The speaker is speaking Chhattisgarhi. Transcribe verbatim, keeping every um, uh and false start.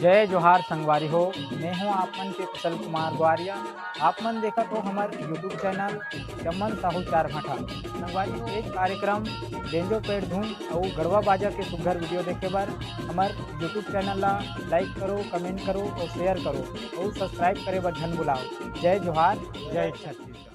जय जोहार संगवारी हो, मैं हूं आप मन के कुशल कुमार द्वारिया। आप मन देखत हो हमर YouTube चैनल चमन साहू चार भाठा। संगवारी हो, एक कार्यक्रम बेंजो पेड़ धुन अउ गड़वा बाजा के सुग्घर वीडियो देखे बर हमर YouTube चैनल ला like करो, comment करो अउ share करो अउ subscribe करे बर झन भुलाओ। जय जोहार, जय छत्तीसगढ़।